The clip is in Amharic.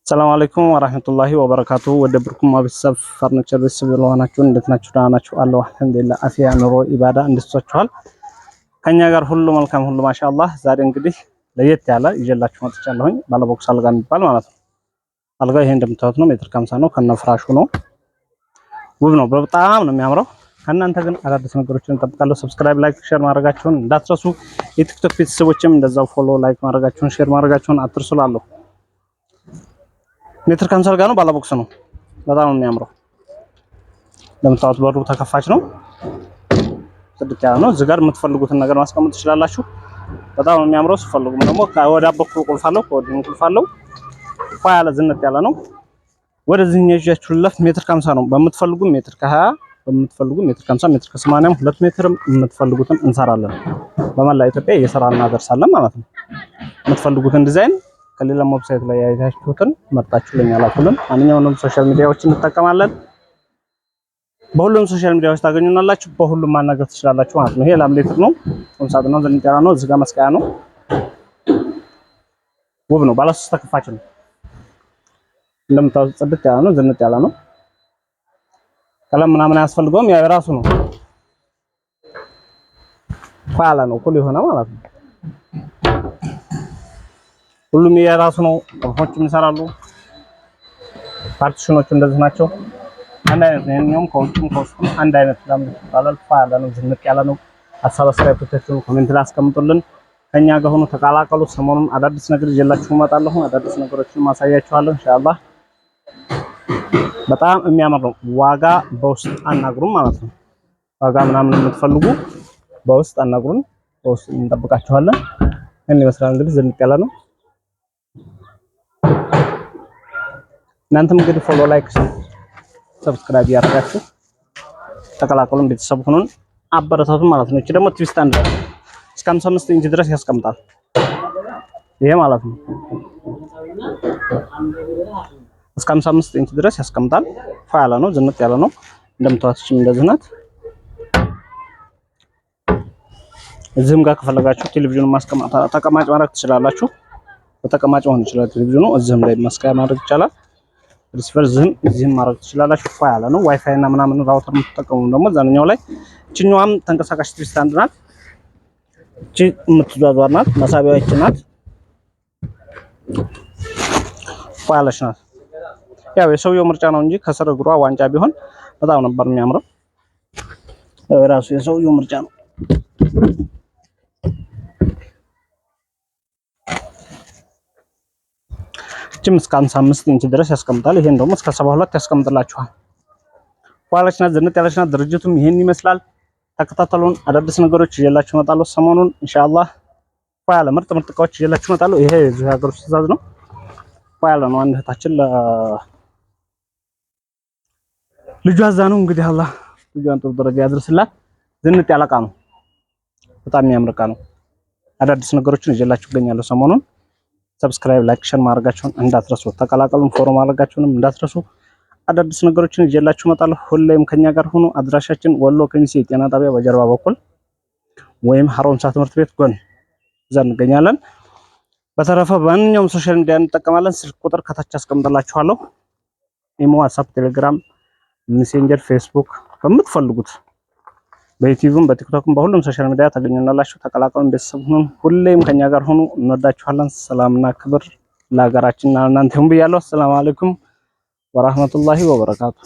ሰላም አለይኩም ወራህመቱላሂ ወበረካቱ። ወደ ብርኩማ ቤተሰብ ፈርኒቸር ቤተሰብ ለሆናችሁ እንዴት ናችሁ? ደህና ናችሁ? አለሁ አልሐምዱሊላህ። አፊያ ኑሮ ኢባዳ እንድትሷችኋል ከኛ ጋር ሁሉ መልካም ሁሉ ማሻአላህ። ዛሬ እንግዲህ ለየት ያለ ይዤላችሁ መጥቻለሁኝ። ባለቦክስ አልጋ የሚባል ማለት ነው። አልጋ ይሄ እንደምታዩት ነው። ሜትር ከ50 ነው። ከነፍራሹ ነው። ውብ ነው። በጣም ነው የሚያምረው። ከእናንተ ግን አዳዲስ ነገሮችን እንጠብቃለሁ። Subscribe፣ like፣ share ማድረጋችሁን እንዳትረሱ። የቲክቶክ ቤተሰቦችም እንደዛው follow፣ like ማድረጋችሁን share ማድረጋችሁን አትርሱ እላለሁ። ሜትር ከ50 አልጋ ነው። ባለቦክስ ነው። በጣም ነው የሚያምረው። እንደምታዩት በሩ ተከፋች ነው። ጽድት ያለ ነው። እዚህ ጋር የምትፈልጉትን ነገር ማስቀመጥ ትችላላችሁ። በጣም ነው የሚያምረው። ሲፈልጉም ደግሞ ከወዲያ በኩል ቁልፍ አለው፣ ከወዲህም ቁልፍ አለው። ፏ ያለ ዝንጥ ያለ ነው። ወደዚህኛው ይዣችሁ ልለፍ። ሜትር ከ50 ነው። በምትፈልጉ ሜትር ከ20 በምትፈልጉ ሜትር ከ50 ሜትር ከ80 2 ሜትርም የምትፈልጉትን እንሰራለን። በመላ ኢትዮጵያ እየሰራን እናደርሳለን ማለት ነው። የምትፈልጉትን ዲዛይን ከሌላም website ላይ ያያችሁትን መርጣችሁ ለኛ ላኩልን። ማንኛውንም social media ዎች እንጠቀማለን። በሁሉም social media ዎች ታገኙናላችሁ። በሁሉም ማናገር ትችላላችሁ ማለት ነው። ይሄ ላምሌትር ነው። ቁም ሳጥን ነው። ዝንጀራ ነው። እዚህ ጋር መስቀያ ነው። ውብ ነው። ባለ ሶስት ተከፋች ነው። እንደምታዩት ጽድት ያለ ነው። ዝንጥ ያለ ነው። ቀለም ምናምን አያስፈልገውም። ያው የራሱ ነው። ፏ ያለ ነው። እኩል የሆነ ማለት ነው። ሁሉም የራሱ ነው። ቁልፎችም ይሰራሉ። Partition ኦቹ እንደዚህ ናቸው። አንድ አይነት ነው። ይሄኛውም ከውጭም ከውስጥም አንድ አይነት ላምሌት ይባላል። ፏ ያለ ነው። ዝንጥ ያለ ነው። ሀሳብ አስተያየቶቻችሁን comment ላይ አስቀምጡልን። ከኛ ጋር ሆኖ ተቀላቀሉ። ሰሞኑን አዳዲስ ነገር ይዤላችሁ እመጣለሁ። አዳዲስ ነገሮችን ማሳያችኋለሁ ኢንሻአላህ። በጣም የሚያምር ነው። ዋጋ በውስጥ አናግሩን ማለት ነው። ዋጋ ምናምን የምትፈልጉ በውስጥ አናግሩን፣ በውስጥ እንጠብቃችኋለን። ይህን ይመስላል እንግዲህ ዝንጥ ያለ ነው። እናንተም እንግዲህ follow፣ like፣ subscribe ያደርጋችሁ ተቀላቀሉን፣ ቤተሰብ ሁኑን፣ አበረታቱን ማለት ነው። እቺ ደግሞ TV stand እስከ 55 ኢንች ድረስ ያስቀምጣል። ይሄ ማለት ነው እስከ 55 ኢንች ድረስ ያስቀምጣል። ፏ ያለ ነው፣ ዝንጥ ያለ ነው። እንደምታዩት እንደዚህ ናት። እዚህም ጋር ከፈለጋችሁ ቴሌቪዥኑን ማስቀመጥ ተቀማጭ ማድረግ ትችላላችሁ። በተቀማጭ መሆን ይችላል ቴሌቪዥኑ። እዚህም ላይ መስቀያ ማድረግ ይቻላል። Receiver እዚህም እዚህም ማድረግ ትችላላችሁ። ፏ ያለ ነው። ዋይፋይ እና ምናምን router የምትጠቀሙ ደግሞ እዛኛው ላይ። እችኛዋም ተንቀሳቃሽ TV stand ናት። እቺ የምትዟዟር ናት። መሳቢያዎች ናት። ፏ ያለች ናት። ያው የሰውየው ምርጫ ነው እንጂ ከስር እግሯ ዋንጫ ቢሆን በጣም ነበር የሚያምረው። ያው የራሱ የሰውየው ምርጫ ነው። እችም እስከ 55 ኢንች ድረስ ያስቀምጣል። ይሄን ደግሞ እስከ 72 ያስቀምጥላችኋል። ፏ ያለች ናት፣ ዝንጥ ያለች ናት። ድርጅቱም ይሄን ይመስላል። ተከታተሉን። አዳዲስ ነገሮች ይዤላችሁ እመጣለሁ ሰሞኑን ኢንሻአላህ። ፏ ያለ ምርጥ ምርጥ እቃዎች ይዤላችሁ እመጣለሁ። ይሄ የዚሁ ሀገር ውስጥ ትዕዛዝ ነው። ፏ ያለ ነው። አንድ እህታችን ልጇ እዛ ነው እንግዲህ አላህ ልጇን ጥሩ ደረጃ ያድርስላት። ዝንጥ ያለ እቃ ነው። በጣም የሚያምር እቃ ነው። አዳዲስ ነገሮችን ይዤላችሁ እገኛለሁ ሰሞኑን። Subscribe፣ like፣ share ማድረጋችሁን እንዳትረሱ። ተቀላቀሉን፣ follow ማድረጋችሁንም እንዳትረሱ። አዳዲስ ነገሮችን ይዤላችሁ እመጣለሁ። ሁሌም ከኛ ጋር ሁኑ። አድራሻችን ወሎ ከሚሴ ጤና ጣቢያ በጀርባ በኩል ወይም ሀሮምሳ ትምህርት ቤት ጎን እዛ እንገኛለን። በተረፈ በማንኛውም social media እንጠቀማለን። ስልክ ቁጥር ከታች አስቀምጥላችኋለሁ። ኢሞ፣ ዋትስአፕ፣ ቴሌግራም፣ ሜሴንጀር፣ ፌስቡክ በምትፈልጉት በዩቲዩብም በቲክቶክም በሁሉም social media ታገኙናላችሁ። ተቀላቀሉን፣ ቤተሰብ ሁኑን። ሁሌም ከኛ ጋር ሁኑ። እንወዳችኋለን። ሰላምና ክብር ለሀገራችንና ለእናንተ ይሁን ብያለሁ። አሰላሙ አለይኩም ወራህመቱላሂ ወበረካቱ።